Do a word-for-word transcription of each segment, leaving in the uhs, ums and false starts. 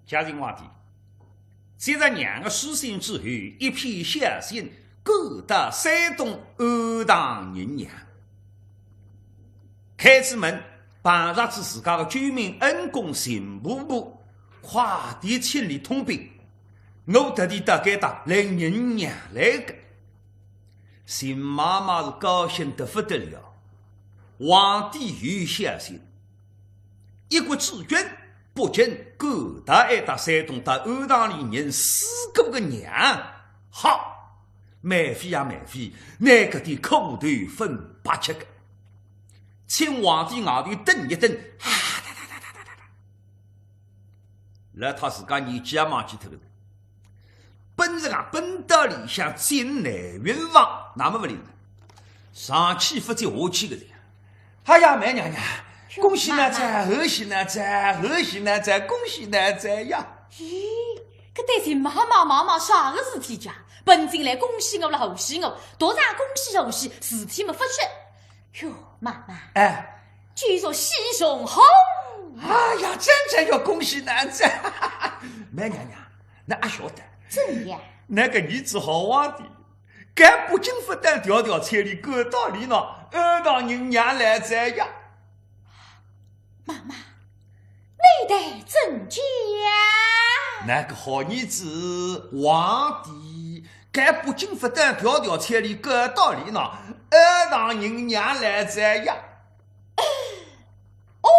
嘉靖皇帝接了娘的书信之后，一片孝心，赶到山东安顿娘娘。开仔门，碰着仔自家的救命恩公秦婆婆，快点请伊通禀，我特地到该搭来认娘来的。秦妈妈是高兴得不得了，皇帝有孝心， 一国之君，不仅赶到哀搭山东到安顿俚认死过的娘，好，蛮妃呀蛮妃，拿搿点苦头分拨吃个。请皇帝外头等一等，啊，哒哒哒哒哒哒哒。老太自家年纪也忘记脱个哉。 奔着啊，奔到里向进内院房，那么勿灵了，上气勿接下气个哉。哎呀，梅娘娘，恭喜奶奶，贺喜奶奶，贺喜奶奶，恭喜奶奶呀！咦，搿对秦妈妈妈妈啥个事体介？奔进来恭喜我了，贺喜我，独是恭喜贺喜，事体么勿说。哟，妈妈，哎， 就是喜从何来？哎呀，真正要恭喜奶奶！梅娘娘，㑚阿晓得，怎样？㑚个儿子好皇帝，搿不禁勿得调调千里赶到里呢，安顿认娘来哉呀。妈妈，你待怎讲？㑚个好儿子皇帝，搿不禁勿得调调千里赶到里呢，安顿认娘来哉呀。 哦，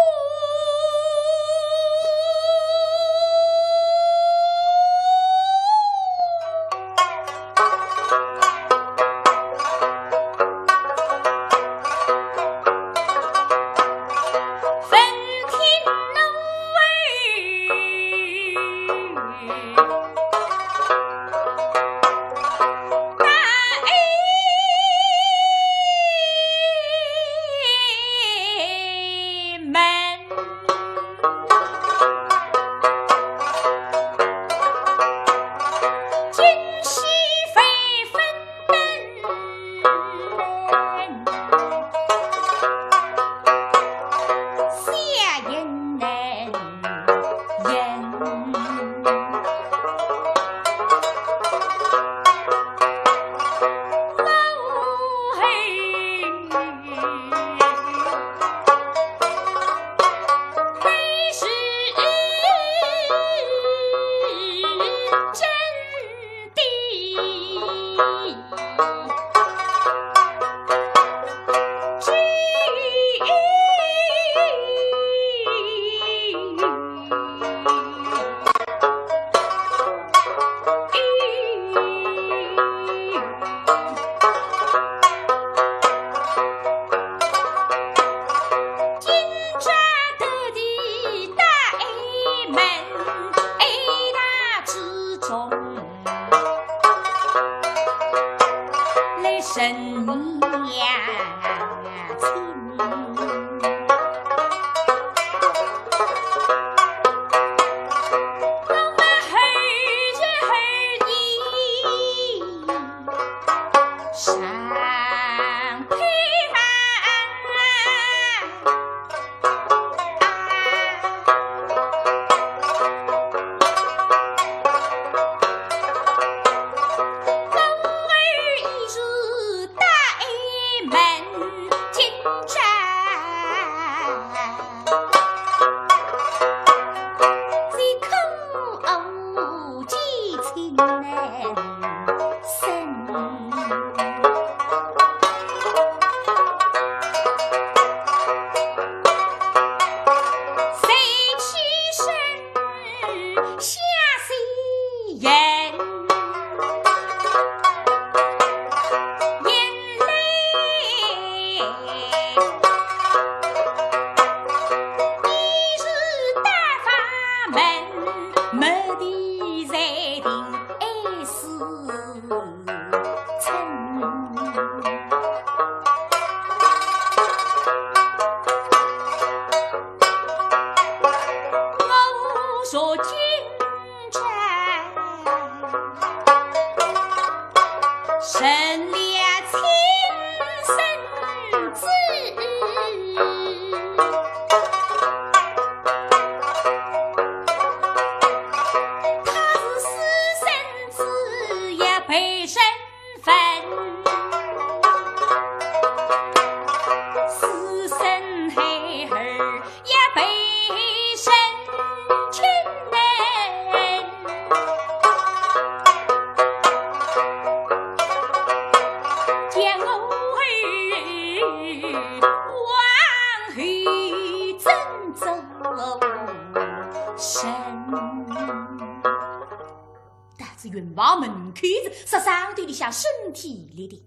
但是云房门口子，煞生头里向身体立定，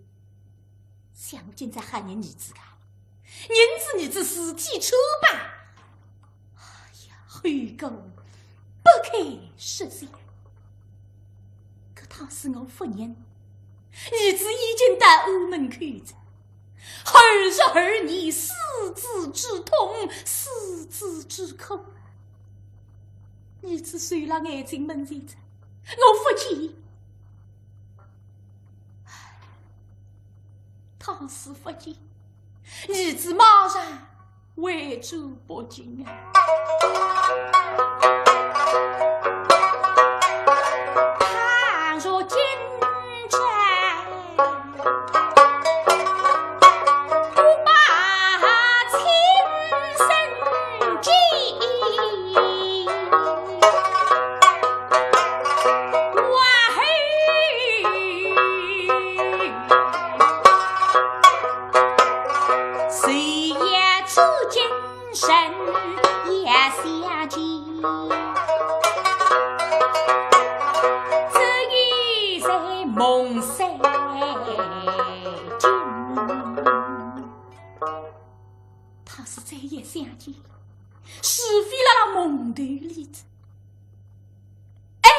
想勿今朝还认儿子个，认仔儿子事体穿帮。哎呀，后果不堪设想。搿趟是我勿认，儿子已经到庵门口子，二十二年死子之痛，死子之苦。儿子受了眼睛门前子，我勿见。唉，倘使勿见，儿子马上回转北京啊。倘若今朝 不把亲身见，往后谁也知今生也相见，只有在梦山 倘使再一想见，除非辣辣梦头里子。哎，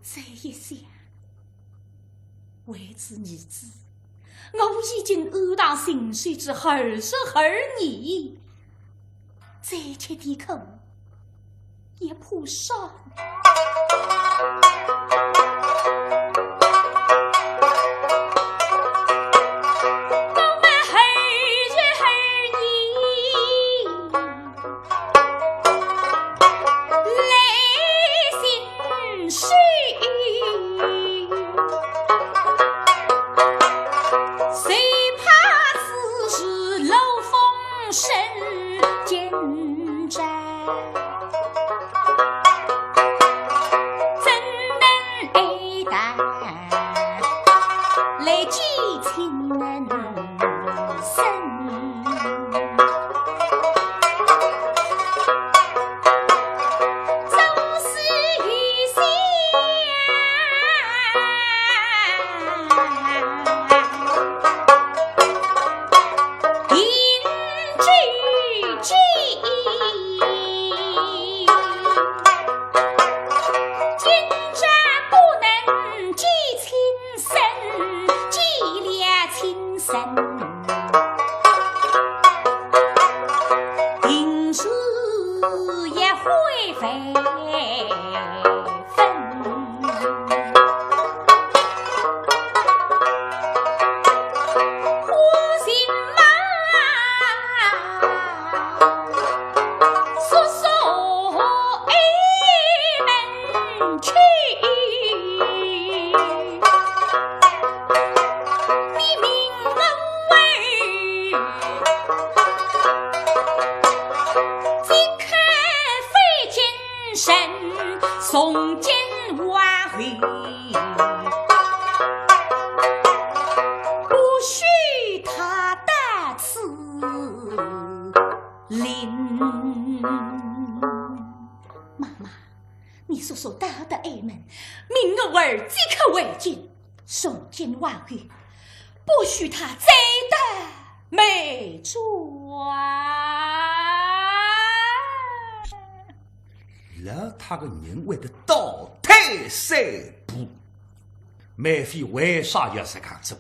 再一想，为仔儿子，我已经安搭心水仔二十二年，再吃点苦， 也怕啥。我们二十二年来心事，谁怕此时漏风声 紧张，怎能挨打来见亲生？ 妈妈，你速速到得庵门，命我儿即刻回京，从今往后，不许他再到梅庄。 老太个人会得倒退三步。梅妃为啥要实梗做？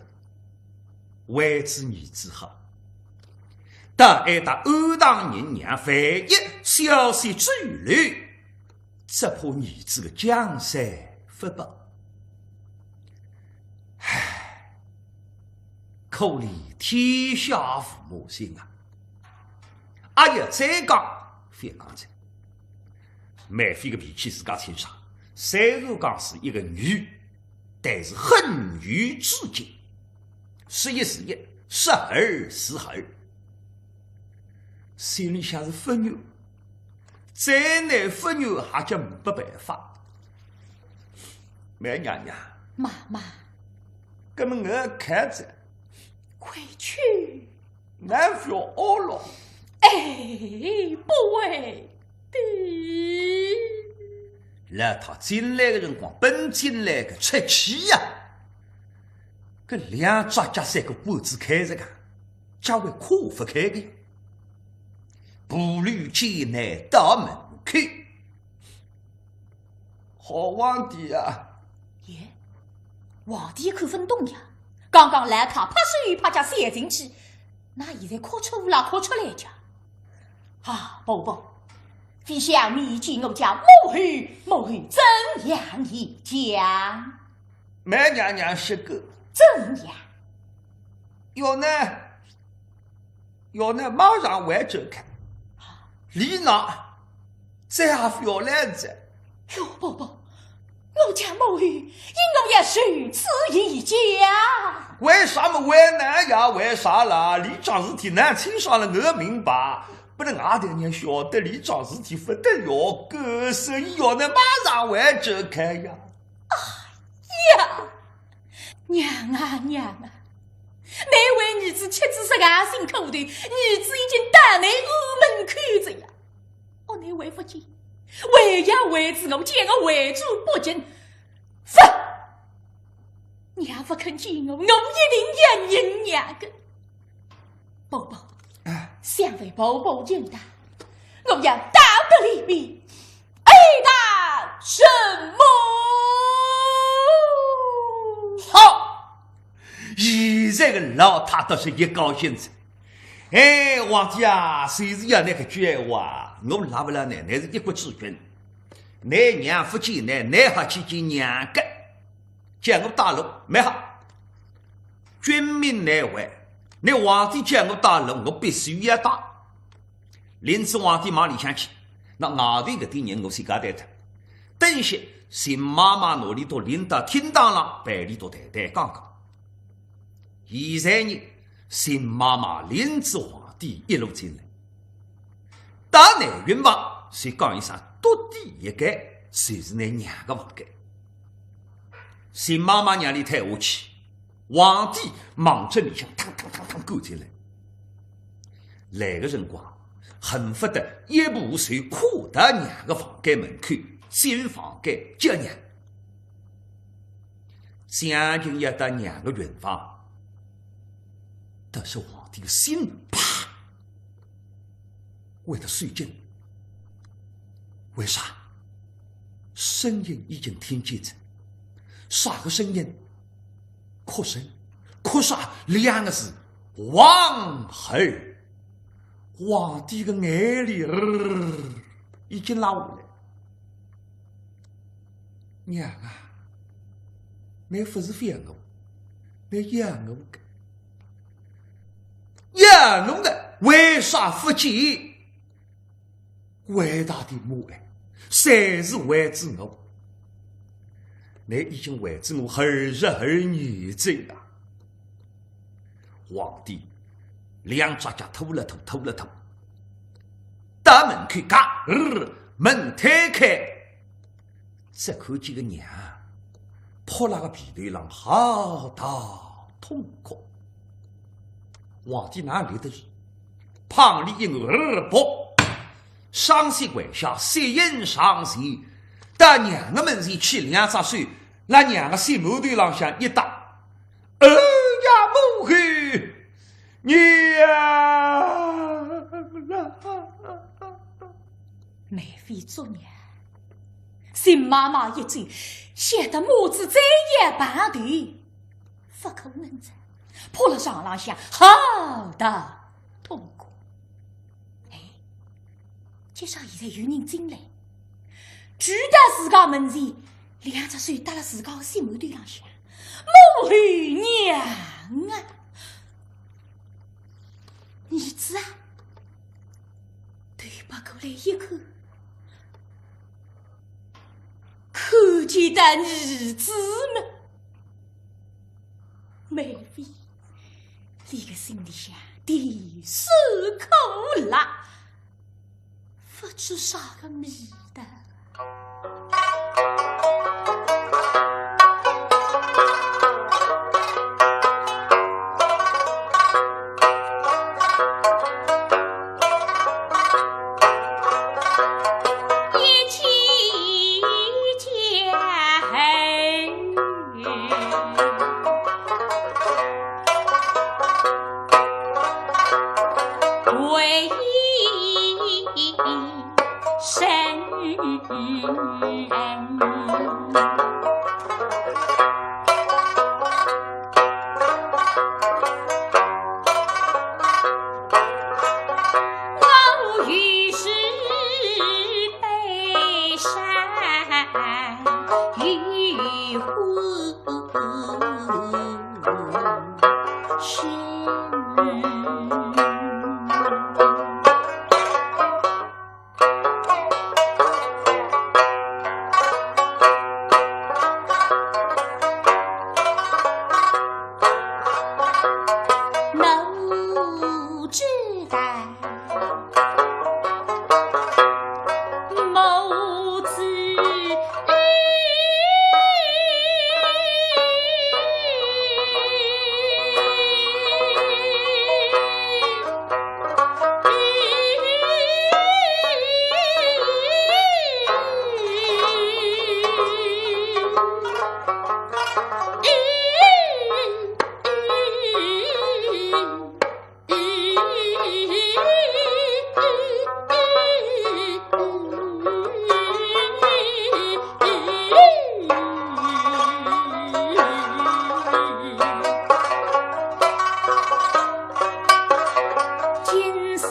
为仔儿子好。但哀搭安堂人让万一消息传漏，只怕儿子个江山勿保。唉，可怜天下父母心啊！ 阿要再讲，覅讲哉。梅妃个脾气自家清爽，虽然讲是一个女，但是恨女至极，说一是一，说二是二。心里向是勿愿，再难勿愿也叫没办法。梅娘娘，妈妈， 搿么我看着，快去，俺覅熬了。哎，不会的。老太进来的辰光，奔进来个出气呀，搿两只脚像个管子开着个，脚会跨勿开个呀。步履艰难到门口。 好皇帝啊！耶，皇帝一看勿懂呀，刚刚老太拍手拍脚闪进去，哪现在哭出乌拉哭出来家？啊，婆婆，勿想你见我家母后，母后怎样一讲？梅娘娘是个怎样？要呢，要呢，马上回转去。李娜 这还不要来哉？哟，婆婆，我家母后因我也如此一讲。为啥么为难呀？为啥啦？李庄事体难清爽了，我明白。不能外头人晓得李庄事体不得了，搿生意要呢马上回转去呀。哎呀，娘啊娘啊，难为儿子吃仔实梗辛苦头，儿子已经到你屋门口哉呀。 哦，你还勿见，还要为仔我，叫我回转北京。勿，娘勿肯见我，我一定要认娘个。婆婆，哎。想为婆婆应当，我要道个礼面，挨打什么？好，现在个老太倒是一高兴哉。 哎，皇帝啊，就是要搿句闲话，我拉勿拉呢，乃是一国之君，乃娘勿见呢，乃好去见娘个，叫我带路，蛮好。君命难违，乃皇帝叫我带路，我必须要带。领仔皇帝往里向去，那外头搿点人我先交代脱。等歇，寻妈妈拿俚笃领到厅堂浪，陪俚笃谈谈讲讲。 现在呢，寻妈妈领仔皇帝一路进来。到南云房，先讲一声，独殿一间，就是乃娘个房间。寻妈妈让俚退下去，皇帝望准里向趟趟趟趟赶进来。来个辰光，恨勿得一步就跨到娘个房间门口，进房间叫娘。 将近要到娘个云房，但是皇帝个心啪会得收紧。为啥？声音已经听见哉，啥个声音？哭声，哭啥？两个字，皇后。皇帝个眼泪，呃，已经落下来。 娘啊，倷勿是烦我，倷要我个，要我个，为啥勿见？伟大的母爱，侪是为仔我。倷已经为仔我二十二年哉啊！ 皇帝两只脚拖了拖，拖了拖，到门口嘎，呃，门推开，只看见个娘，扑辣个被头浪嚎啕痛哭。皇帝哪里得是，胖里一按，呃，噗，双膝跪下，膝应上前，到娘个门前去，两只手辣娘个膝馒头浪向一搭。 哎呀，母后，娘啊！梅妃作孽，寻妈妈一走，晓得母子再也碰头，勿可能哉，扑辣床浪向嚎啕痛哭。哎， 今朝现在有人进来，跪到自家门前，两只手搭辣自家个膝馒头浪向，母后娘啊！儿子啊！头别过来一看，看见得儿子么？ 梅妃，俚个心里向的是苦辣，勿知啥个味道。母子。今生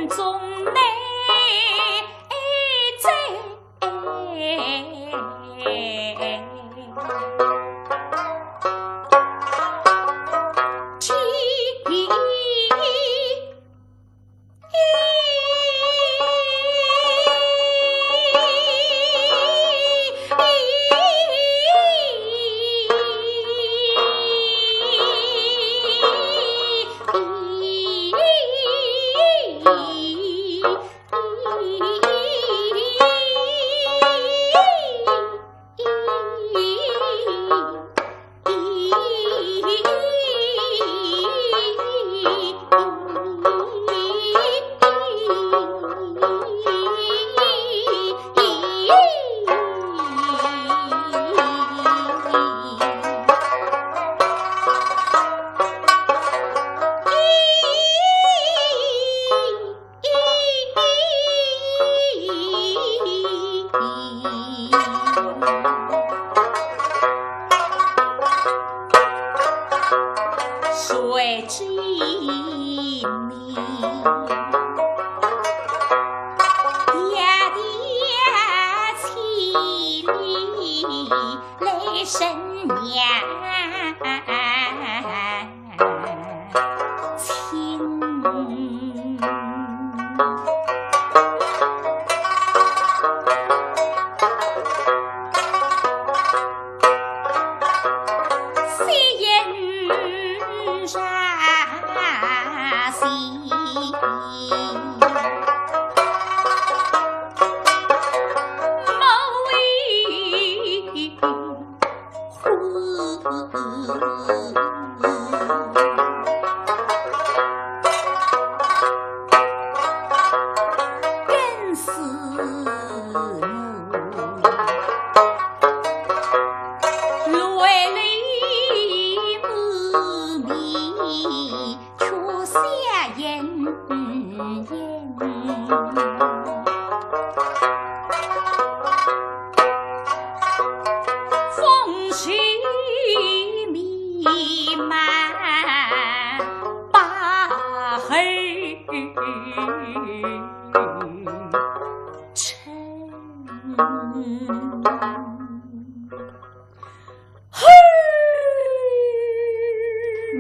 中难再见。谁知你爹爹千里来寻娘亲。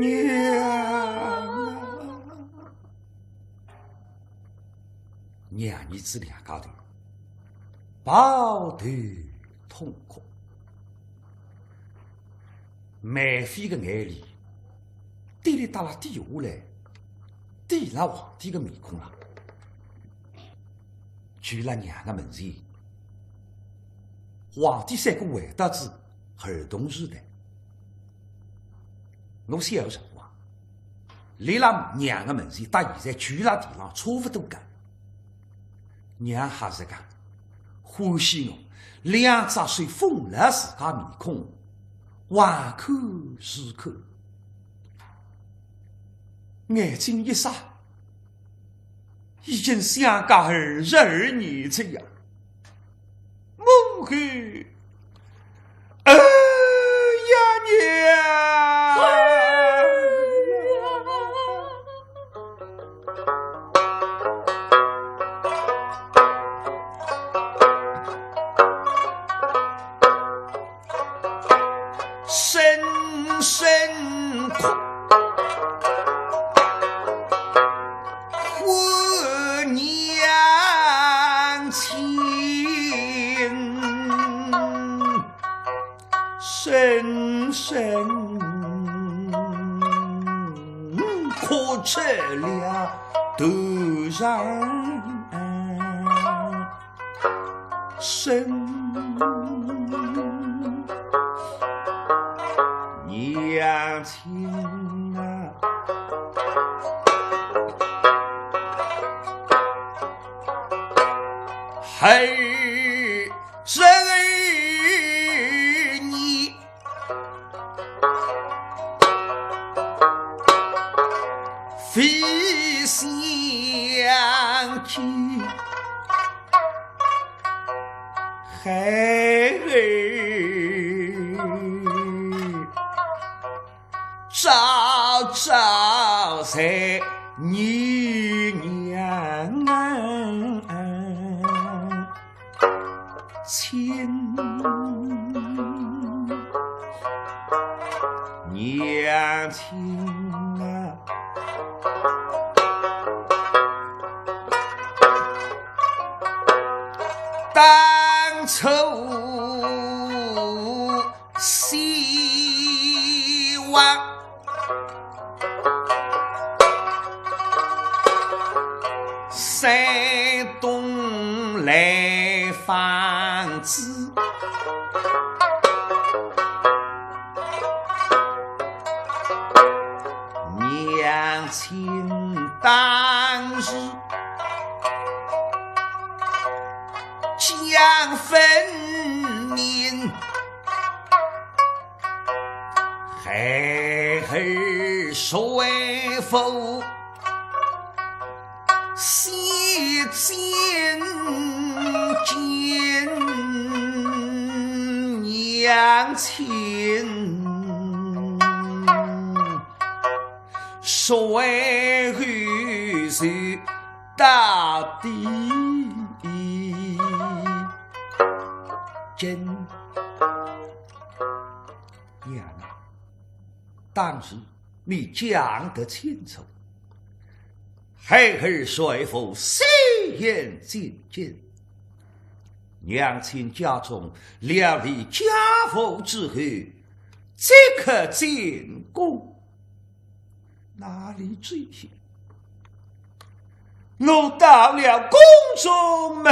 娘啊！娘儿子两家头抱头痛哭。梅妃个眼泪滴里嗒啦滴下来，滴辣皇帝个面孔浪。跪辣娘个门前，皇帝三个回答仔儿童时代。我小个辰光，立辣娘个门前搭现在跪辣地浪差勿多个。娘还是讲欢喜我，两只手捧牢自家面孔，横看竖看。眼睛一眨，已经相隔二十二年哉呀。 母后，哎呀娘！声声哭，唤娘亲，声声哭出了头上身，娘亲啊，还是你 非想去，嘿嘿，早早在你娘 亲，娘亲啊，当初希望 山东来访子，娘亲当时将分明，孩儿谁负 洗尽见娘亲，谁后受到底？真娘啊，当时 你讲得清楚，孩儿谁负洗尽见，娘亲家中料理家务之后，即刻进宫。哪里知晓，我到了宫中嘛，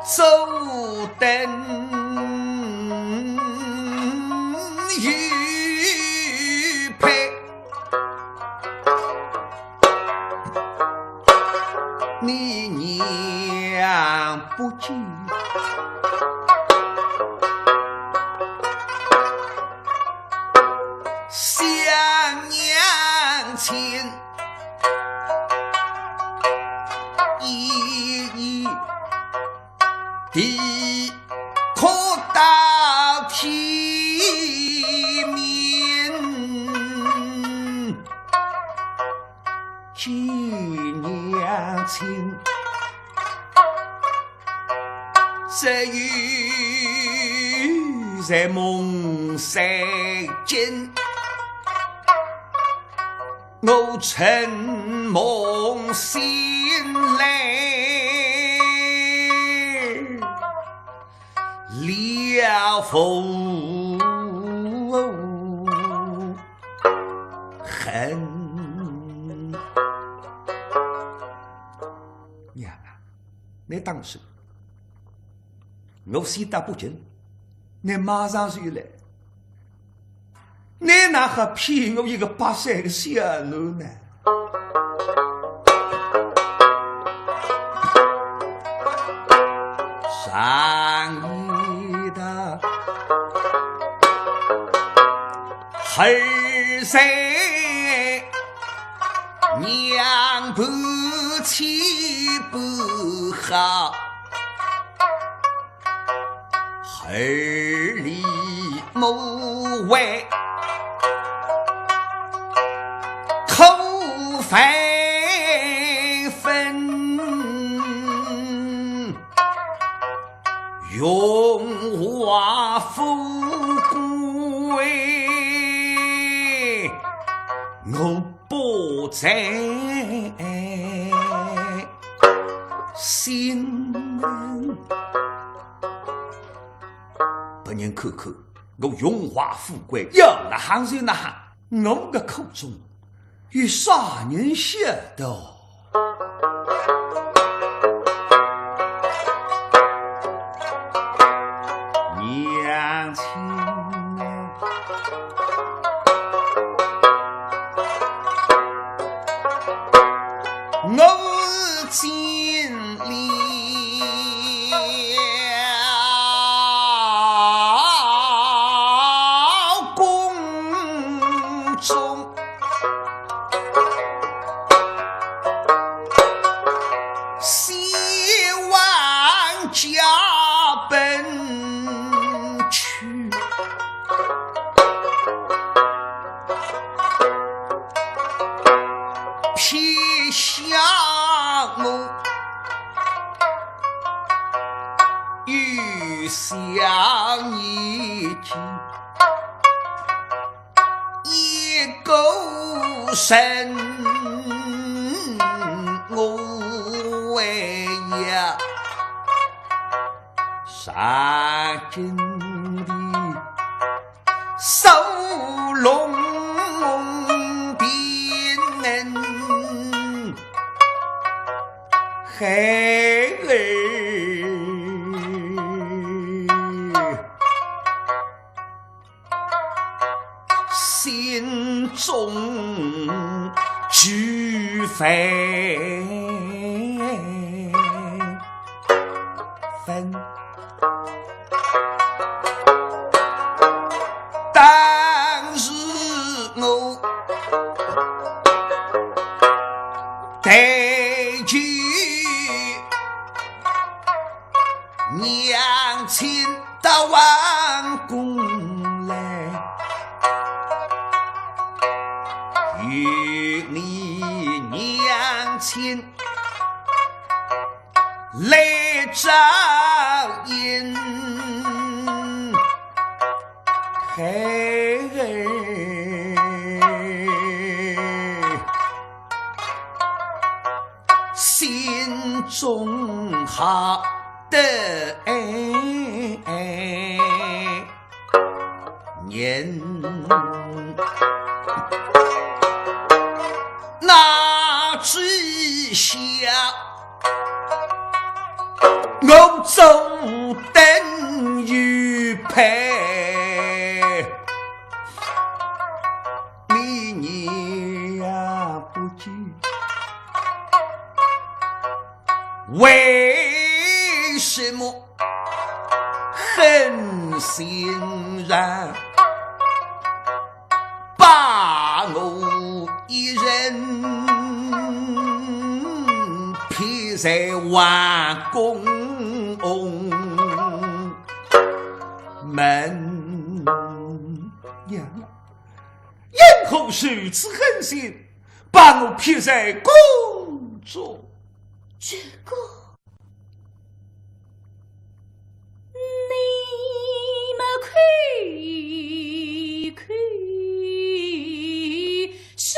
坐等玉佩，你娘不见，想娘亲。 一一地哭到天明，见娘亲。 只有在梦三更，我趁梦醒来，了无痕。娘啊， 你当时，我死得不轻，你马上就来，你哪哈骗我一个八岁的小囡呢？上一代 儿在娘不欺不好，儿立母为口犯分。 荣华富贵我不在心。人看看，我荣华富贵要哪哼就哪哼，我个苦衷有啥人晓得？娘亲啊，我尽了宫中，先还家本去。 撇下我，又想你一个人，我呀，上京的 受龙的恩，孩儿心中俱非分。 当时我抬举娘亲到皇宫来，与你娘亲 来照应，孩儿心中好得人。那只下我坐等玉佩，明年也不见。为什么 狠心人把我一人撇在王宫门呀？因何如此狠心，把我撇在宫中？这个 你们口口声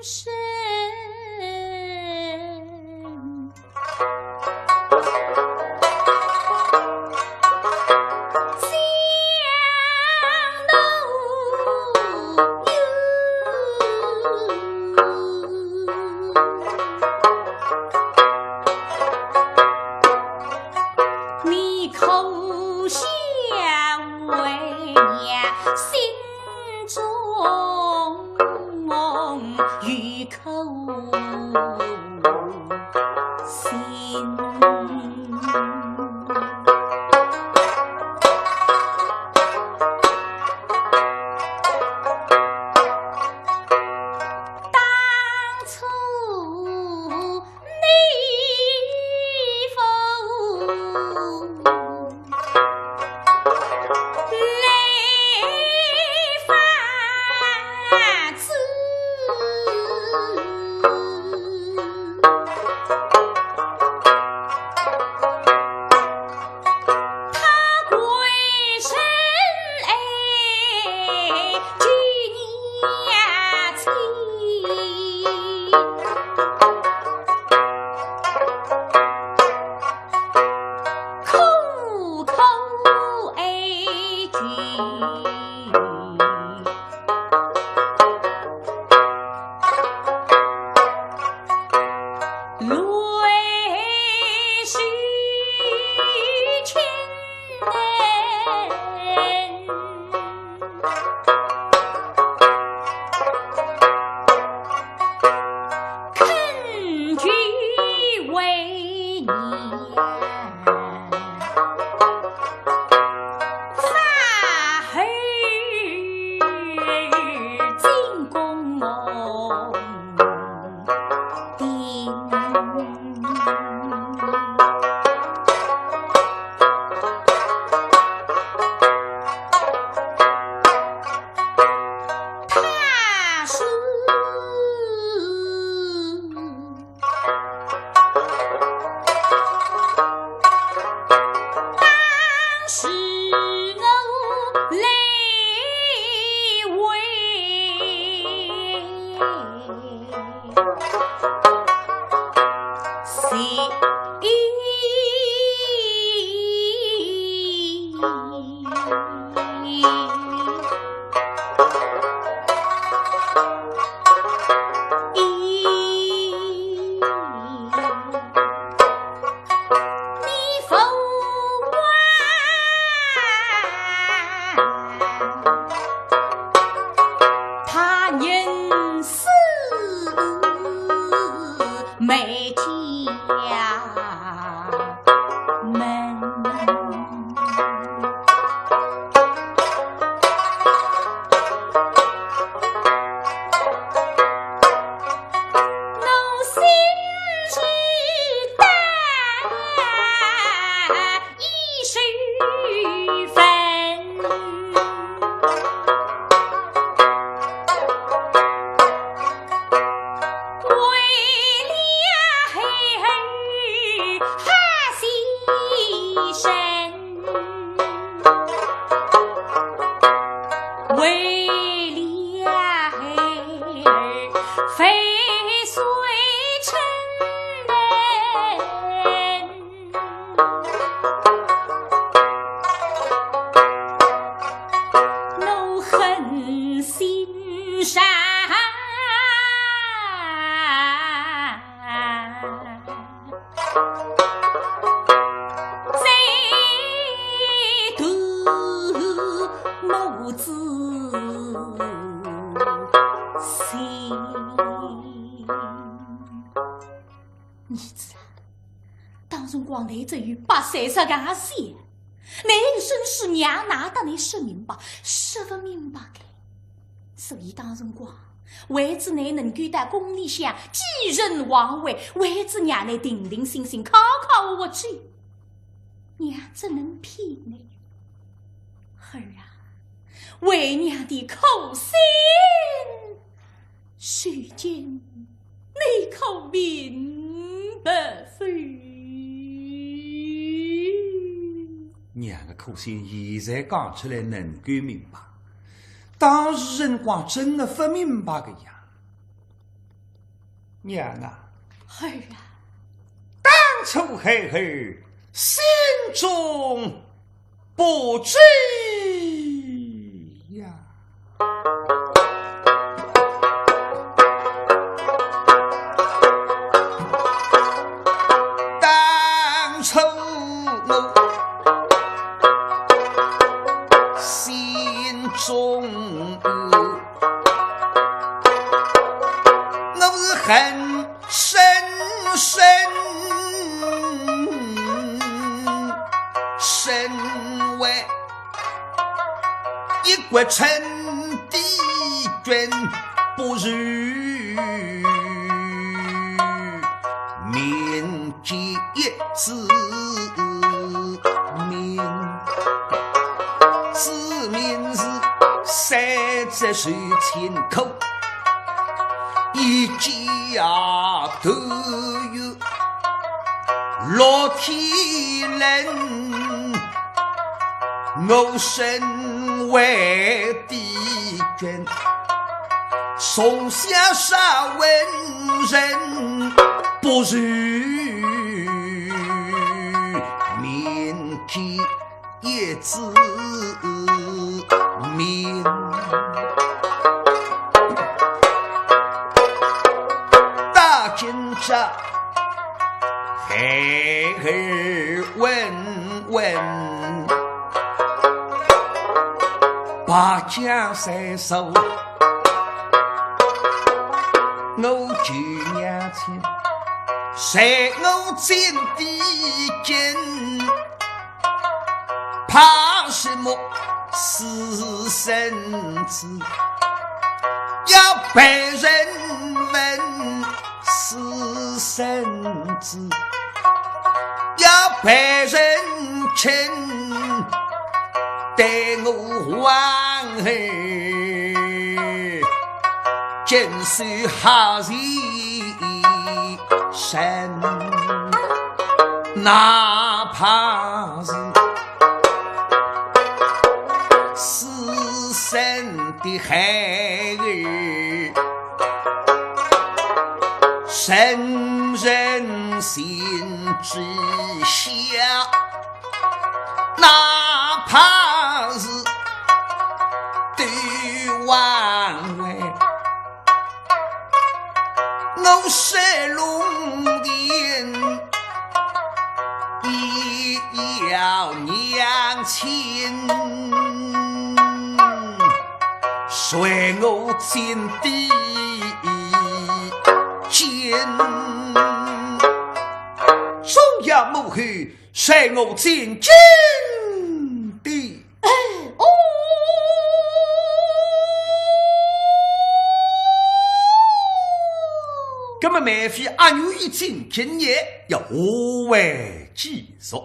声你可笑为娘心中有口心。当初你否来发誓，他为人爱，几年情。儿子啊，当辰光倷只有八岁十个岁，倷个身世娘哪搭倷说明白，说勿明白个。所以当辰光，为仔倷能够到宫里向继承皇位，为仔让倷定定心心，靠靠我去，娘怎能骗倷？儿啊，为娘的苦心， 如今你可明白否？娘个苦心现在讲出来能够明白，当时辰光真的勿明白个呀。娘啊，儿啊，当初孩儿心中 不知呀。当初我心中有，我是恨 深深深为一国臣的君，不如民间一子民。子民是三只手亲口。 一家团圆乐天伦，我身为帝君，从小少文人，不如民间 一子民。到今朝孩儿问问，白将在手，我舅娘亲，随我进帝京。 怕什么私生子？要被人问是圣旨，要被人称，对我王后，真是好人，哪怕是 私生的孩儿，成人心之下，哪怕是对王位，我是龙年， 也要娘亲，随我进帝监。忠孝母后，随我进金殿。哎，哦。那么梅妃阿女一进金殿，要何为继续？